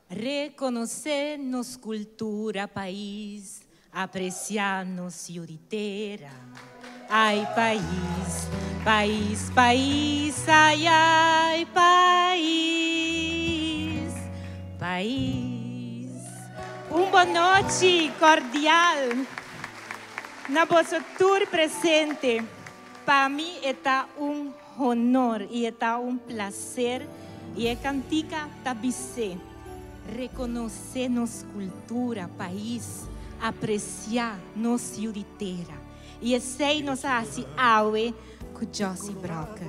Rekonosé nos kultura pais, apresiá nos yu di tera. Ai pais, pais, pais, ai ai pais, pais. Un bon nochi kordial na boso tur presente. Pa mi e ta un honor i e ta un plaser i e kantika ta bis'é, Rekonosé nos kultura, pais, apresiá nos yu di tera. I esei nos a hasi awe ku Jossy Brokke.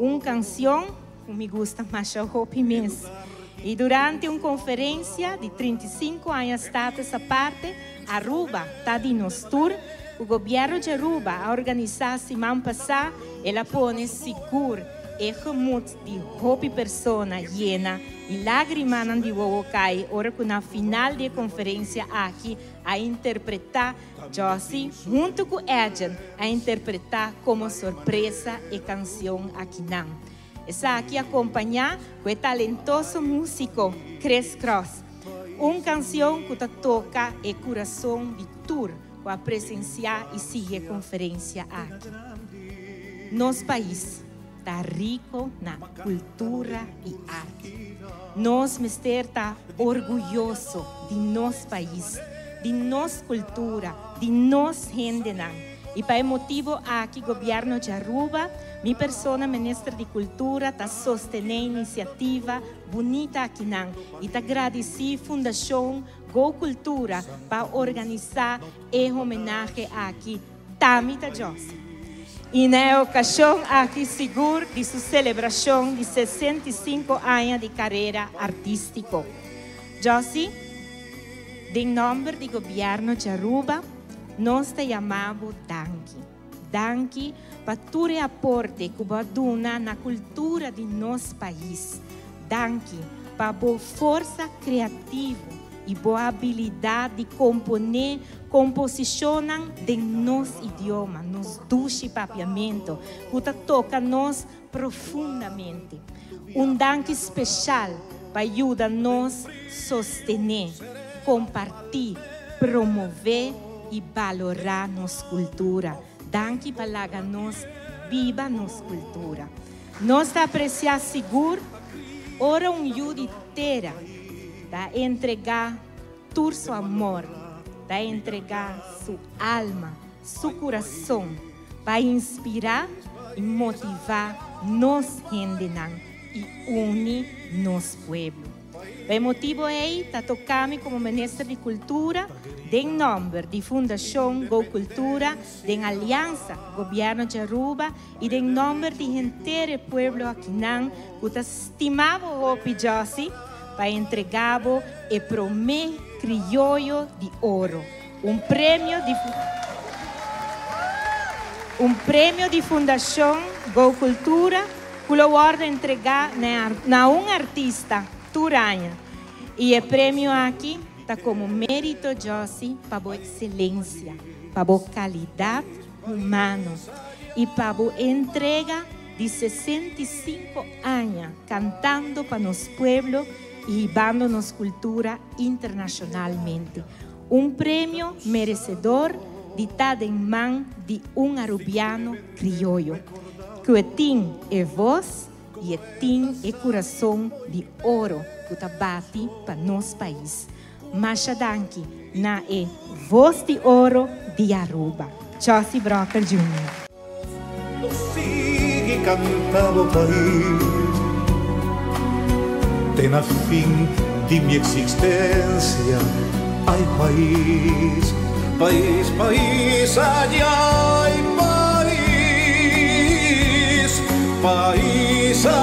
Un kansion ku mi gusta masha hopi mes. I durante un konferensia di 35 aña Status Aparte, Aruba ta di nos tur, ku gobièrnu di Aruba a organisá siman pasá, el a pone sigur e gemut di hopi persona yena i lágrimanan di wowo kai ora ku na final di e konferensia aki a interpretá Jossy huntu ku Edjean a interpretá komo sorpresa e kansion akinan. Esaki akompañá ku e talentoso músiko Chris Cross. Un kansion ku ta toka e kurason di tur ku a presensiá i sigui e konferensia aki. Nos pais ta riko na kultura i arte. Nos mester ta orguyoso di nos pais, di nos kultura, di nos hendenan. I pa e motibo aki Gobièrnu di Aruba, mi persona Minister di Kultura ta sostené inisiativa bunita akinan i ta gradisí Fundashon Go Kultura pa organisá e homenahe aki. Tami ta Jossy. I na e okashon aki sigur di su selebrashon di 65 aña di karera artístiko. Jossy, den nòmber di Gobièrnu di Aruba, nos ta yama bo danki. Danki pa tur e aporte ku bo a duna na kultura di nos pais. Danki pa bo forsa kreativo i bo abilidat di komponé komposishonnan den nos idioma, nos dushi papiamentu, ku ta toka nos profundamente. Un danki speshal pa yuda nos sostené, kompartí, promové i balorá nos kultura. Danki pa laga nos biba nos kultura. Nos ta apresiá sigur ora un yu di tera ta entregá tur su amor, ta entregá su alma, su kurason pa inspirá i motivá nos hendenan i uni nos pueblo. Pa e motibu ei ta toká mi komo Minister di Kultura den nòmber di Fundashon Go Kultura den aliansa ku Gobièrnu di Aruba i den nòmber di henter e pueblo akinan ku ta stima bo hopi Jossy pa entregá bo e promé Krioyo di Oro, un premio di un premio di Fundashon Go Kultura ku lo wòrdu entregá na un artista tur aña i e premio aki ta komo mérito Jossy pa bo ekselensia, pa bo kalidat humano i pa bo entrega di 65 aña kantando pa nos pueblo i hibando nos kultura internashonalmente. Un premio meresedor di ta den man di un arubiano krioyo ku e tin e vos i e tin e kurason di oro ku ta bati pa nos pais. Masha danki na e Voz di Oro di Aruba, Jossy Brocker Junior. Sigui canta bo pais te na fin di mi existencia. Ay pais, pais, pais, ay ay pais, pais.